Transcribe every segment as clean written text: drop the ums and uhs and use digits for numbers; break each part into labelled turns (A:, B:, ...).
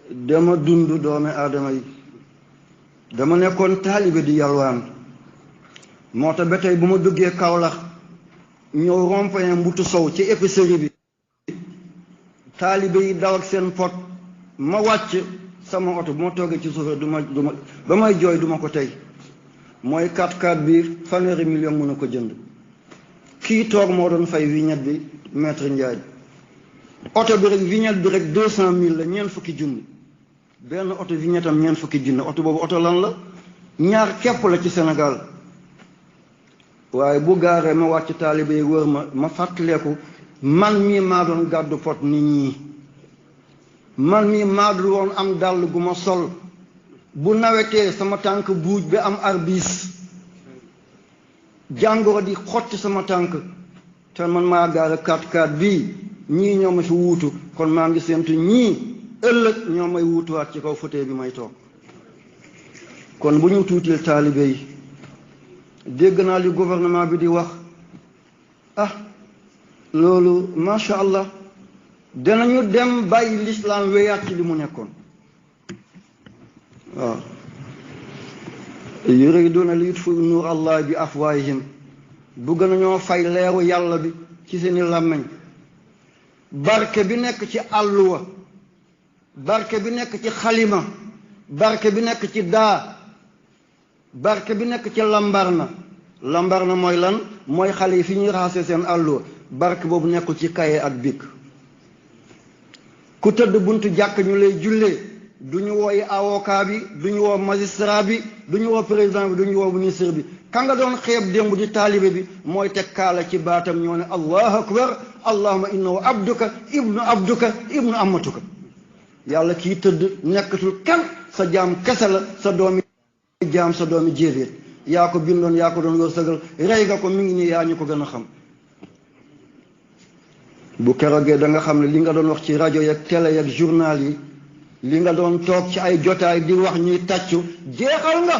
A: dama dund doomi aadama yi dama nekkoon taalibe di yalwaan moo tax ba tey bu ma duggee Kaolack ñëw rond-point Mbutu Sow ci épicerie bi taalibe yi daw ak seen pot ma wàcc sama oto bu ma toogee ci suuf duma ba may jooy duma ko tey mooy 4x4 bi fanweeri million mën na ko jënd kii toog moo doon fay vignette bi maître Ndiaye oto bi rek vignette bi rek 200 000 la ñeent fukki junni benn oto vignette am ñeent fukki junni oto boobu oto lan la ñaar képp la ci Sénégal waaye bu gaaree ma wàcc taalibe yi wër ma fàttaleeku man mii maa doon gàddu pot nit ñi man mii maa dul woon am dàll gu ma sol bu nawetee sama tànk buuj bi am arbis jàngoro di xotti sama tànk te man maa gaare 4x4 bii ñii ñoo ma fi wuutu kon maa ngi séentu ñii ëllëg ñoo may wuutuwaat ci kaw fauteuil bi may toog kon bu ñu tuutil taalibe yi dégg naa li gouvernement bi di wax loolu macha allah danañu dem bàyyi l'islam wéyaat ci li mu nekkoon waaw yuriduna li yutfu nuur allah bi afwaahihim bugg nañoo fay leeru yàlla bi ci seeni làmmeñ barke bi nekk ci àlluwa barke bi nekk ci xalima barke bi nekk ci daa barke bi nekk ci lambarna mooy lan mooy xale yi fi ñuy raxase seen àlluwa barke boobu nekkul ci kaye ak bic ku tëdd buntu jàkk ñu lay jullee du ñu wooyi avocat bi du ñu woo magistrat bi du ñu woo président bi du ñu woo ministre bi ka nga doon xeeb démb di taalibe bi mooy teg kaala ci baatam ñoo ne allahu akbar allahumma innahu abduka ibnu amatuka yàlla kii tëdd nekkatul kan sa jaam kese la sa doomi jaam sa doomi jéebéet yaa ko bindoon yaa ko doon wërsëgal rey nga ko mi ngi nii yaa ñu ko gën a xam bu keroogee da nga xam ne li nga doon wax ci rajo yeeg télé yeeg journal yi li nga doon toog ci ay jotaay di wax ñuy tàccu jeexal nga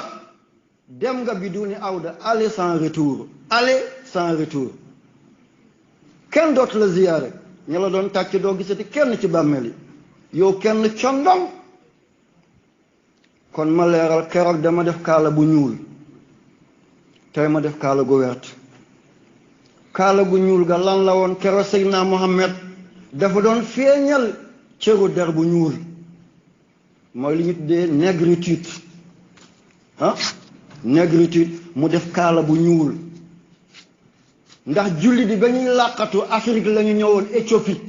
A: dem nga bi duni awda aller sans retour kenn dootu la ziyaare ña la doon tàcc doo gisati kenn ci bàmmeel yi yow kenn condom kon ma leeral keroog dama def kaala bu ñuul tey ma def kaala gu wert kaala gu ñuul ga lan la woon keroog Seydina Muhammad dafa doon feeñal cëru der bu ñuul mooy li ñu tuddee négritude mu def kaala bu ñuul ndax julli di ba ñuy làqatu Afrique la ñu ñëwoon Éthiopie